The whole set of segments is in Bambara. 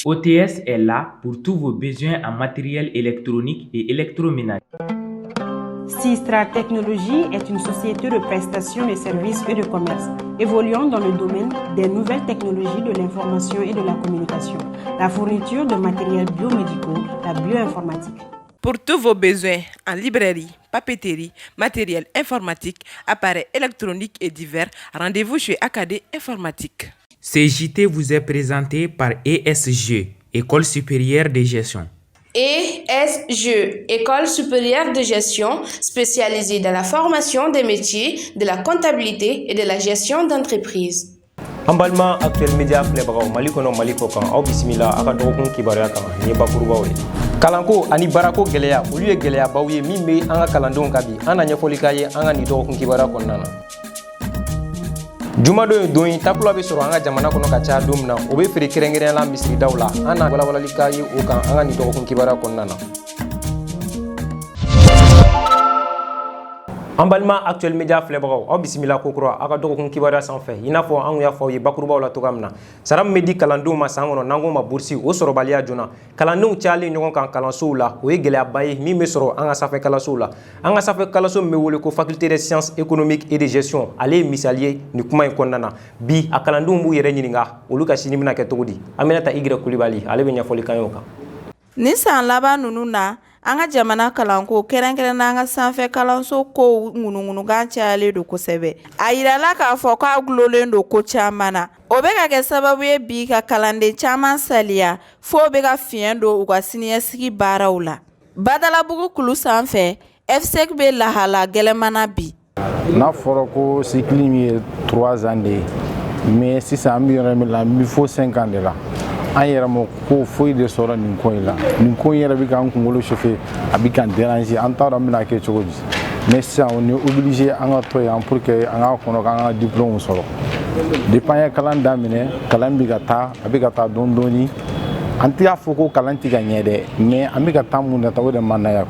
OTS est là pour tous vos besoins en matériel électronique et électroménager. Sistra Technologies est une société de prestation de services et de commerce évoluant dans le domaine des nouvelles technologies de l'information et de la communication, la fourniture de matériels biomédicaux, la bioinformatique. Pour tous vos besoins en librairie, papeterie, matériel informatique, appareils électroniques et divers, rendez-vous chez AKD Informatique. Ce JT vous est présenté par ESG, École supérieure de gestion. ESG, École supérieure de gestion spécialisée dans la formation des métiers de la comptabilité et de la gestion d'entreprise. An balima Actuel Media filɛbagaw, Mali kɔnɔ, Mali kɔ kan, aw bisimila a ka dɔgɔkun kibaruya kan. Nin ye bakurubaw ye. Kalanko ani baarako gɛlɛya, olu ye gɛlɛyabaw ye min bɛ an ka kalandenw ka bi. An na ɲɛfɔli k'a ye an ka nin dɔgɔkun kibaruya kɔnɔna na. Jumadon ye don ye takula bɛ sɔrɔ an ka jamana kɔnɔ ka caya don min na, o bɛ feere kɛrɛnkɛrɛnya la misiridaw la. An na walawalali k'a ye o kan an ka nin dɔgɔkun kibaruya kɔnɔna na. An balima Actuel Media filɛbagaw, aw bisimila kokura aw ka dɔgɔkun kibaruya sanfɛ. I n'a fɔ an y'a fɔ aw ye bakurubaw la cogoya min na, sara min bɛ di kalandenw ma san kɔnɔ, n'an k'o ma bourse, o sɔrɔbaliya joona, kalandenw cayalen ɲɔgɔn kan kalansow la, o ye gɛlɛyaba ye min bɛ sɔrɔ an ka sanfɛ kalansow la. An ka sanfɛ kalanso min bɛ wele ko Faculté des sciences économiques et de gestion, ale ye misali ye nin kuma in kɔnɔna na. Bi, a kalandenw b'u yɛrɛ ɲininka olu ka sini bɛna kɛ cogo di. Aminata Y Kulibali, ale bɛ ɲɛfɔli kan ye o kan. Ni san laban ninnu na, an ka jamana kalanko, kɛrɛnkɛrɛn an ka sanfɛ kalanso kow ŋunuŋunukan cayalen don kosɛbɛ. A yirala k'a fɔ k'a gulonlen don ko caman na, o bɛ ka kɛ sababu ye bi ka kalanden caman saliya, fo bɛ ka fiɲɛ don u ka siniɲɛsigi baaraw la. Badalabugu kulu sanfɛ, FSEG bɛ lahala gɛlɛnmana bi. N'a fɔra ko cycle min ye 3 ans de ye, mais sisan an bɛ yɔrɔ min la, an bɛ fo 5 ans de la. An yɛrɛ ma ko foyi de sɔrɔ nin ko in la. Nin ko in yɛrɛ bɛ k'an kunkolo chauffer, a bɛ k'an déranger, an t'a dɔn an bɛna kɛ cogo di. Mais sisan, on est obligé an ka to yan pour que an k'a kɔnɔ k'an ka diplôme sɔrɔ. Depuis an ye kalan daminɛ, kalan bɛ ka taa, a bɛ ka taa dɔɔni dɔɔni. An tɛ y'a fɔ ko kalan tɛ ka ɲɛ dɛ, mais an bɛ ka taa mun na ta, o de man d'an ye,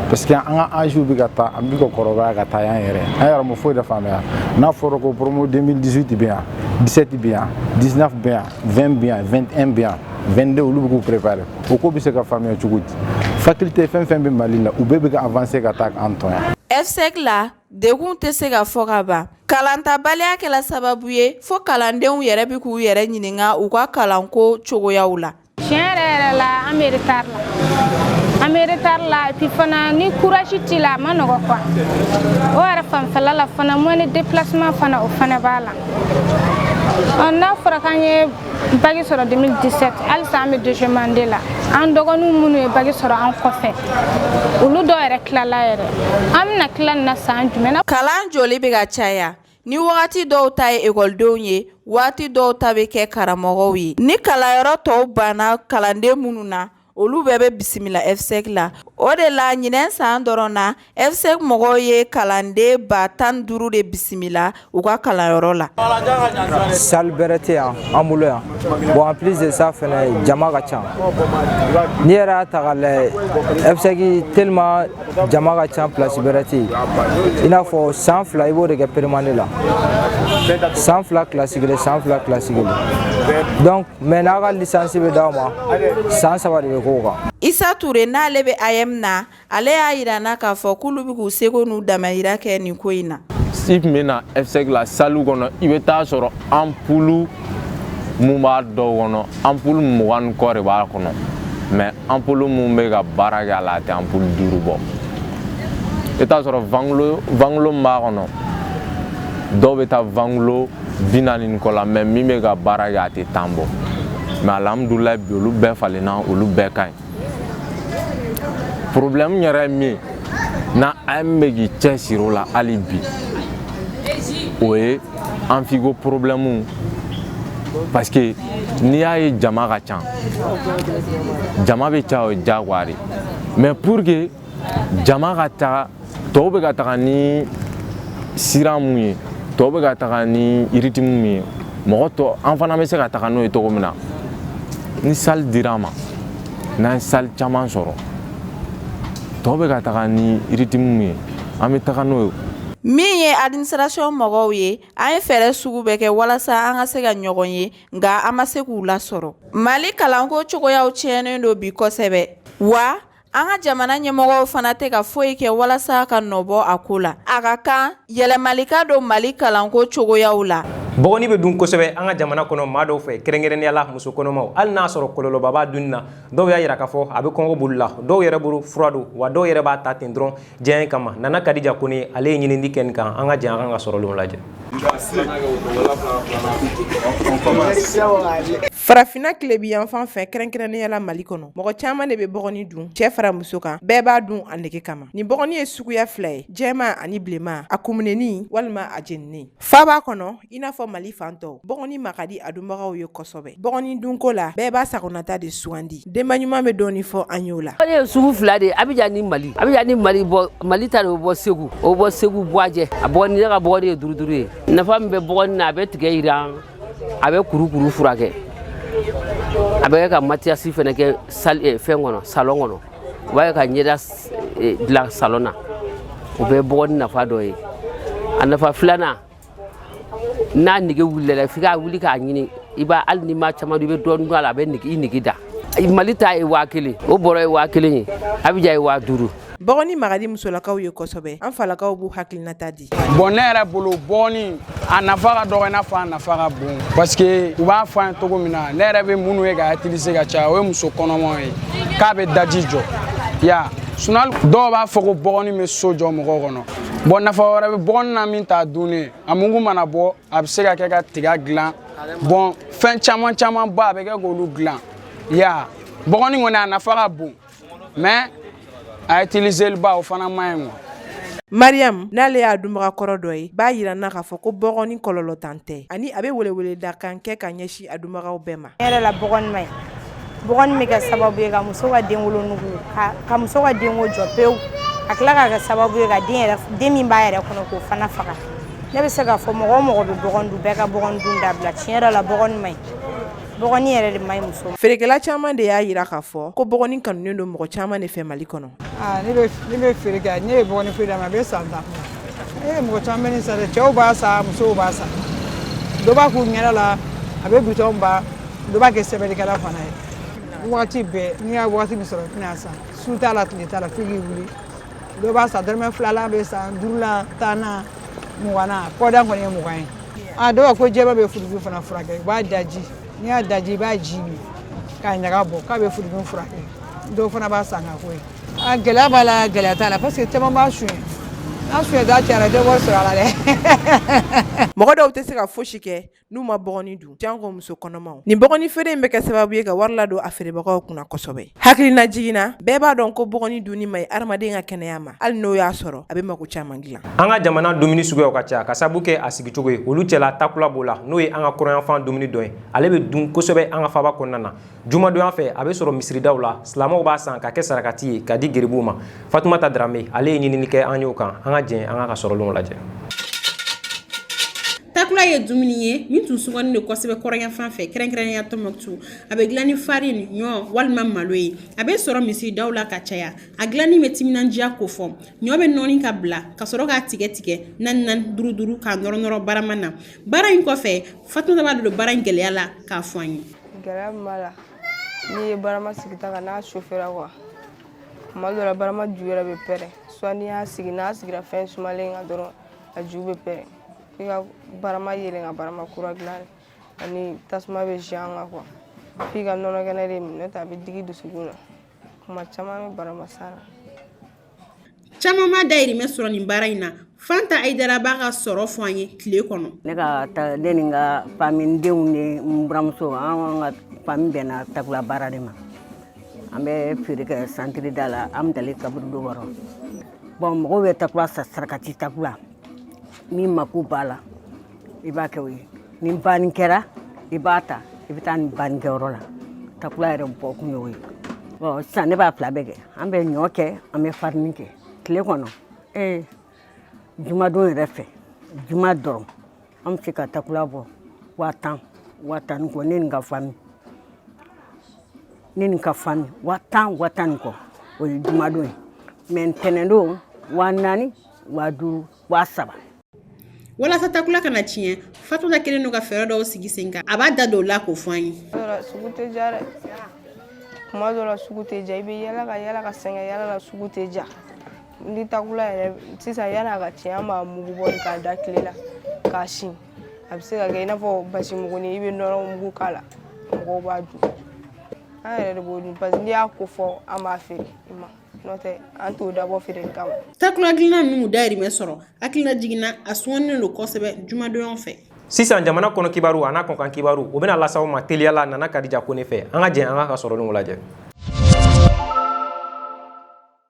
parce que an ka âge bɛ ka taa, an bɛ ka kɔrɔbaya ka taa yan yɛrɛ. An yɛrɛ ma foyi de faamuya. N'a fɔra ko promo 2018 bɛ yan, 17 bɛ yan, 19 bɛ yan, 20 bɛ yan, 21 bɛ yan, 22, olu bɛ k'u préparer, o ko bɛ se ka faamuya cogo di? Faculté fɛn fɛn bɛ Mali la, u bɛɛ bɛ ka avancer ka taa an tɔ yan. FSEG la, degun tɛ se ka fɔ ka ban. Kalantabaliya kɛla sababu ye fo kalandenw yɛrɛ bɛ k'u yɛrɛ ɲininka u ka kalanko cogoyaw la. Tiɲɛ yɛrɛ yɛrɛ la, an bɛ retard la, an bɛ retard la. Et puis fana, ni courage t'i la, a ma nɔgɔ quoi. O yɛrɛ fanfɛla la fana, moyen de déplacement fana, o fana b'a la. Ɔ, n'a fɔra k'an ye bac sɔrɔ 2017, halisa an bɛ deuxième année la. An dɔgɔninw minnu ye bac sɔrɔ an kɔfɛ, olu dɔw yɛrɛ tilala yɛrɛ. An bɛna tila nin na san jumɛn na? Kalan joli bɛ ka caya ni wagati dɔw ta ye ekɔlidenw ye, waati dɔw ta bɛ kɛ karamɔgɔw ye. Ni kalanyɔrɔ tɔw banna kalanden minnu na, olu bɛɛ bɛ bisimila FSEG la. O de la, ɲinɛn san dɔrɔn na, FSEG mɔgɔw ye kalanden 15 000 de bisimila u ka kalanyɔrɔ la. Salle bɛrɛ tɛ yan an bolo yan. Bon, en plus de ça fɛnɛ, jama ka ca. N'i yɛrɛ y'a ta k'a lajɛ, FSEG tellement jama ka ca, place bɛrɛ tɛ yen. I n'a fɔ san 2, i b'o de kɛ première la, san 2 kilasi kelen, san 2 kilasi kelen. Donc mais n'a ka licence bɛ d'aw ma, san 3 de bɛ k'o kan. Isa Ture, n'ale bɛ AEEM na, ale y'a yira n na k'a fɔ k'olu bɛ k'u seko n'u damayira kɛ nin ko in na. I tun bɛ na FSEG la, salle kɔnɔ, i bɛ taa sɔrɔ ampoule mun b'a dɔw kɔnɔ, ampoule 20 ni kɔ de b'a kɔnɔ, mais ampoule mun bɛ ka baara kɛ a la, a tɛ ampoule 5 bɔ. I bɛ taa sɔrɔ ventilo min b'a kɔnɔ, dɔw bɛ taa ventilo 40 ni kɔ la, mais min bɛ ka baara kɛ, a tɛ 10 bɔ. Mais alhamdulilayi, bi olu bɛɛ falenna, olu bɛɛ ka ɲi. Problème yɛrɛ ye min ye na, AEEM bɛ k'i cɛsiri o la hali bi, o ye amphi ko problème, parce que n'i y'a ye jama ka ca, jama bɛ caya, o ye diyagoya de. Mais pour que jama ka taga, tɔw bɛ ka taga ni sira mun ye, tɔw bɛ ka taga ni rythme min ye, mɔgɔ tɔ an fana bɛ se ka taga n'o ye cogo min na, ni salle dira an ma, n'an ye salle caman sɔrɔ, tɔw bɛ ka taga ni rythme min ye, an bɛ taga n'o ye. Min ye administration mɔgɔw ye, an ye fɛɛrɛ sugu bɛɛ kɛ walasa an ka se ka ɲɔgɔn ye, nka an ma se k'u lasɔrɔ. Mali kalanko cogoyaw tiɲɛnen don bi kosɛbɛ, wa an ka jamana ɲɛmɔgɔw fana tɛ ka foyi kɛ walasa ka nɔbɔ a ko la. A ka kan yɛlɛmali ka don Mali kalanko cogoyaw la. Bɔgɔni bɛ dun kosɛbɛ an ka jamana kɔnɔ maa dɔw fɛ, kɛrɛnkɛrɛnnenya la muso kɔnɔmaw. Hali n'a sɔrɔ kɔlɔlɔba b'a dunni na, dɔw y'a yira k'a fɔ a bɛ kɔngɔ boli la, dɔw yɛrɛ bolo fura don, wa dɔw yɛrɛ b'a ta ten dɔrɔn diɲɛ kama. Nana Kadija Kone, ale ye ɲinini kɛ nin kan. An ka jɛ an ka sɔrɔlenw lajɛ. Farafinna tilebi yanfan fɛ, kɛrɛnkɛrɛnnenya la Mali kɔnɔ, mɔgɔ caman de bɛ bɔgɔni dun, cɛ fara muso kan, bɛɛ b'a dun a nege kama. Nin bɔgɔni ye suguya fila ye, jɛman ani bilenman, a kumuneni walima a jeninen. Faaba kɔnɔ, i n'a fɔ Mali fan tɔw, bɔgɔni ma ka di a dunbagaw ye kosɛbɛ. Bɔgɔni dunko la, bɛɛ b'a sagonata de sugandi. Denba ɲuman bɛ dɔɔni fɔ an y'o la. Ne ye sugu fila de ye, Abijan ni Mali. Abijan ni Mali bɔ, Mali ta de bɛ bɔ Segu, o bɔ Segu Buwajɛ. A bɔgɔni, ne ka bɔgɔni ye duuru duuru ye. Nafa min bɛ bɔgɔni na, a bɛ tigɛ yiran, a bɛ kurukuru furakɛ, a bɛ kɛ ka matiyasi fɛnɛ kɛ fɛn kɔnɔ, salɔn kɔnɔ. U b'a kɛ ka ɲɛda dilan salɔn na. O bɛ bɔgɔni nafa dɔ ye. A nafa filanan, n'a nege wulila, f'i ka wuli k'a ɲini. I b'a, hali n'i ma caman dun, i bɛ dɔɔnin dun a la, a bɛ nege, i nege da. Mali ta ye 1000, o bɔrɔ ye 1000 ye, Abijan ye 5000. Bɔgɔni ma ka di musolakaw ye kosɛbɛ. An falakaw b'u hakilinata di. Bon, ne yɛrɛ bolo, bɔgɔni a nafa ka dɔgɔ i n'a fɔ a nafa ka bon, parce que u b'a fɔ an ye cogo min na, ne yɛrɛ bɛ minnu ye ka utiliser ka caya, o ye muso kɔnɔmaw ye, k'a bɛ daji jɔ ya. Sinon dɔw b'a fɔ ko bɔgɔni bɛ so jɔ mɔgɔw kɔnɔ. Bon, nafa wɛrɛ bɛ bɔgɔni na min t'a dunni ye. A mugu mana bɔ, a bɛ se ka kɛ ka tiga dilan. Bon, fɛn caman caman ba a bɛ kɛ k'olu dilan ya. Bɔgɔni kɔni, a nafa ka bon, mais a utiliser ba, o fana man ɲi quoi. Mariam, n'ale y'a dunbaga kɔrɔ dɔ ye, b'a yira n na k'a fɔ ko bɔgɔni kɔlɔlɔ tan tɛ, ani a bɛ weleweledakan kɛ ka ɲɛsin a dunbagaw bɛɛ ma. Yɛrɛ la, bɔgɔni ma ɲi. Bɔgɔni bɛ kɛ sababu ye ka muso ka denwolonugu ka muso ka denko jɔ pewu, ka tila ka kɛ sababu ye ka den yɛrɛ, den min b'a yɛrɛ kɔnɔ, k'o fana faga. Ne bɛ se k'a fɔ, mɔgɔ o mɔgɔ bɛ bɔgɔni dun, bɛɛ ka bɔgɔni dun dabila. Tiɲɛ yɛrɛ la, bɔgɔni ma ɲi, bɔgɔni yɛrɛ de ma ɲi muso ma. Feerekɛla caman de y'a yira k'a fɔ ko bɔgɔni kanunen don mɔgɔ caman de fɛ Mali kɔnɔ. Aa, ne bɛ feere kɛ. Ne ye bɔgɔni feere daminɛ, a bɛ san 10 bɔ. Ee, mɔgɔ caman bɛ ne san dɛ. Cɛw b'a san, musow b'a san. Dɔ b'a k'u ɲɛda la, a bɛ bitɔn ba, dɔ b'a kɛ sɛbɛnnikɛla fana ye. Wagati bɛɛ, n'i y'a wagati min sɔrɔ, i bɛna san. Su t'a la, tile t'a la, f'i k'i wuli. Dɔ b'a san dɔrɔmɛ 2la, bɛ san 5la, 10na, 20na. Kɔdan kɔni ye 20 ye. A dɔw ko jɛman bɛ furudimi fana furakɛ. U b'a daji, n'i y'a daji, i b'a ji min k'a ɲaga bɔ, k'a bɛ furudimi furakɛ. Dɔw fana b'a san k'a k'o ye. A gɛlɛya b'a la, gɛlɛya t'a la, parce que caman b'a suɲɛ. N'a suɲɛta cayara, i tɛ wari sɔrɔ a la dɛ. Mɔgɔ dɔw tɛ se ka fosi kɛ n'u ma bɔgɔni dun, janko muso kɔnɔmaw. Nin bɔgɔni feere in bɛ kɛ sababu ye ka wari ladon a feerebagaw kunna kosɛbɛ. Hakilina jiginna, bɛɛ b'a dɔn ko bɔgɔni dunni ma ɲi adamaden ka kɛnɛya ma, hali n'o y'a sɔrɔ a bɛ mako caman dilan. An ka jamana dumuni suguyaw ka ca ka sabu kɛ a sigicogo ye. Olu cɛla, takula b'o la, n'o ye an ka kɔrɔnyanfan dumuni dɔ ye. Ale bɛ dun kosɛbɛ an ka faba kɔnɔna na. Jumadonya fɛ, a bɛ sɔrɔ misiridaw la. Silamɛw b'a san ka kɛ sarakati ye ka di geribuw ma. Fatumata Darame, ale ye ɲinini kɛ an y'o kan. An ka jɛ an ka sɔrɔlenw lajɛ. Takula ye dumuni ye min tun sugandinen don kosɛbɛ kɔrɔnyanfan fɛ, kɛrɛnkɛrɛnnenya Tɔnbɔkutu. A bɛ dilan ni farini, ɲɔ walima malo ye. A bɛ sɔrɔ misiridaw la ka caya. A dilanni bɛ timinandiya kofɔ. Ɲɔ bɛ nɔɔni ka bila ka sɔrɔ k'a tigɛ tigɛ naani naani, duuru duuru, k'a nɔrɔ nɔrɔ barama na. Baara in kɔfɛ, Fatumata b'a don baara in gɛlɛya la k'a fɔ an ye. Gɛlɛya min b'a la, n'i ye barama sigi ta kan, n'a sofera quoi, tuma dɔ la barama ju yɛrɛ bɛ pɛrɛn. Soit n'i y'a sigi, n'a sigira fɛn sumalen kan dɔrɔn, a ju bɛ pɛrɛn, f'i ka barama yɛlɛn ka barama kura dilan. Ani tasuma bɛ zi an kan quoi, f'i ka nɔnɔ kɛnɛ de min, n'o tɛ a bɛ digi dusukun na. Kuma caman bɛ barama san na. Caman ma dayirimɛ sɔrɔ nin baara in na. Fanta Ayidara b'a ka sɔrɔ fɔ an ye tile kɔnɔ. Ne ka ta, ne ni n ka famille denw ni n buramuso, an ka famille bɛnna takula baara de ma. An bɛ feere kɛ santiri da la, an bɛ dali kaburudo kɔrɔ. Bon, mɔgɔw bɛ takula san, sarakati takula. Min mako b'a la, i b'a kɛ o ye. Ni banni kɛra, i b'a ta, i bɛ taa ni bannikɛyɔrɔ la. Takula yɛrɛ bɔ kun ye o ye. Bon, sisan ne b'a fila bɛɛ kɛ. An bɛ ɲɔ kɛ, an bɛ farini kɛ tile kɔnɔ. Ee, jumadon yɛrɛ fɛ, juma dɔrɔn, an bɛ se ka takula bɔ 10 000, 10 000 ni kɔ. Ne ni n ka famille, ne ni n ka famille, 10 000, 10 000 ni kɔ, o ye jumadon ye. Mais ntɛnɛndon, 4000, 5000. 3000. Walasa takula kana tiɲɛ, Fatumata kɛlen don ka fɛɛrɛ dɔw sigi sen kan. A b'a da don o la k'o fɔ an ye. Sugu tɛ diya dɛ, kuma dɔ la sugu tɛ diya, i bɛ yala ka yala ka sɛgɛn yala la, sugu tɛ diya. Ni takula yɛrɛ sisan, yan'a ka tiɲɛ, an b'a mugu bɔ de k'a da tile la k'a sin. A bɛ se ka kɛ i n'a fɔ basi muguni, i bɛ nɔnɔ mugu k'a la, mɔgɔw b'a dun. An yɛrɛ de b'o dun, parce que n'i y'a ko fɔ, an b'a feere i ma, n'o tɛ an t'o dabɔ feereli kama. Takula dilanna ninnu dayirimɛ sɔrɔ, hakilina jiginna, a sumanen don kosɛbɛ jumadonyaw fɛ. Sisan jamana kɔnɔ kibaru a n'a kɔkan kibaru, o bɛna lase aw ma teliya la Nana Kadija Kone fɛ. An ka jɛ an ka sɔrɔlenw lajɛ.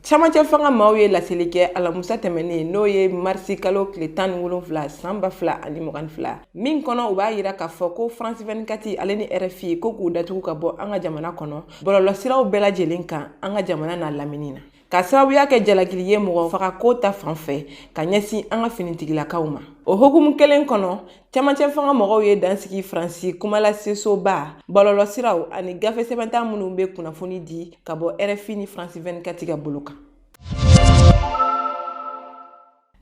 Camancɛ fanga maaw ye laseli kɛ alamusa tɛmɛnen, n'o ye marisi kalo tile 17 san 2022, min kɔnɔ u b'a yira k'a fɔ ko France 24 ale ni RFI ko k'u datugu ka bɔ an ka jamana kɔnɔ bɔlɔlɔsiraw bɛɛ lajɛlen kan an ka jamana n'a lamini na, ka sababuya kɛ jalakili ye mɔgɔ fagako ta fan fɛ ka ɲɛsin an ka finitigilakaw ma. O hukumu kelen kɔnɔ, camancɛ fanga mɔgɔw ye dansigi Faransi kumalasesoba, bɔlɔlɔsiraw ani gafe sɛbɛnta minnu bɛ kunnafoni di ka bɔ RFI ni France 24 ka bolo kan.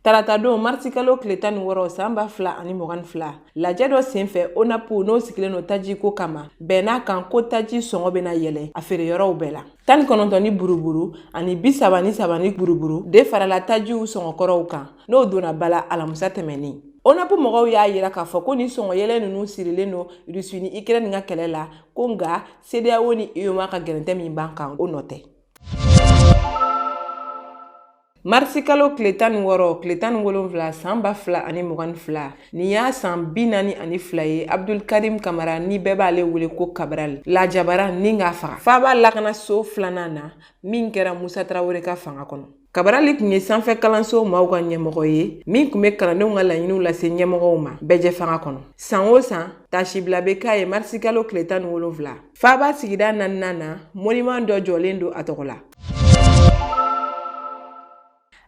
Taratadon marisi kalo tile 16 san 2022, lajɛ dɔ senfɛ ONAP, n'o sigilen don tajiko kama, bɛnn'a kan ko taji sɔngɔ bɛna yɛlɛ a feereyɔrɔw bɛɛ la. 19 ni buruburu ani 33 ni buruburu de farala tajiw sɔngɔkɔrɔw kan, n'o donna bala alamisa tɛmɛnen. ONAP mɔgɔw y'a yira k'a fɔ ko ni sɔngɔ yɛlɛ ninnu sirilen don Rusi ni Ukraine ka kɛlɛ la, ko nka CEDEAO ni UEMOA ka gɛrɛntɛ min b'an kan, o nɔ tɛ. Marisi kalo tile 16 tile 17 san 2022, nin y'a san 42 ye Abdul Karim Kamara, ni bɛɛ b'ale wele ko Cabral Lajabara, ni k'a faga faaba lakanaso filanan na, min kɛra Musa Tarawele ka fanga kɔnɔ. Kabarali tun ye sanfɛ kalanso maaw ka ɲɛmɔgɔ ye min tun bɛ kalandenw ka laɲiniw lase ɲɛmɔgɔw ma bɛɛjɛ fanga kɔnɔ. San o san, tasibila bɛ k'a ye marisi kalo tile 17. Faaba sigida naaninan na, monument dɔ jɔlen don a tɔgɔ la.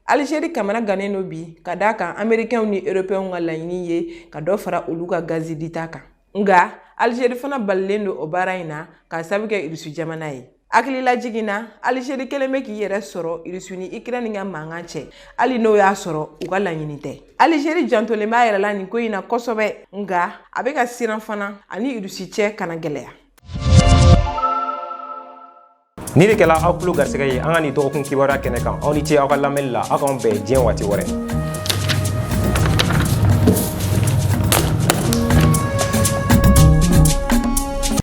Algérie kamana gannen don bi ka d'a kan Américains ni Européens ka laɲini ye ka dɔ fara olu ka gazi dita kan. Nka Algérie fana balilen don o baara in na k'a sabu kɛ Irisi jamana ye. Hakililajigin na, Algérie kɛlen bɛ k'i yɛrɛ sɔrɔ Irisi ni Ukraine ka mankan cɛ, hali n'o y'a sɔrɔ u ka laɲini tɛ. Algérie jantolen b'a yɛrɛ la nin ko in na kosɛbɛ, nka a bɛ ka siran fana ani Irisi cɛ kana gɛlɛya. Ni de kɛla aw tulo garisɛgɛ ye an ka nin dɔgɔkun kibaruya kɛnɛ kan. Aw ni ce aw ka lamɛnni la. Aw k'anw bɛn diɲɛ waati wɛrɛ.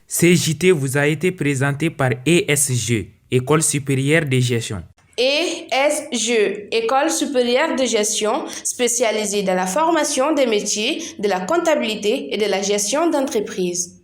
Ce JT vous a été présenté par ESG, École supérieure de gestion. ESG, École supérieure de gestion spécialisée dans la formation des métiers de la comptabilité et de la gestion d'entreprise.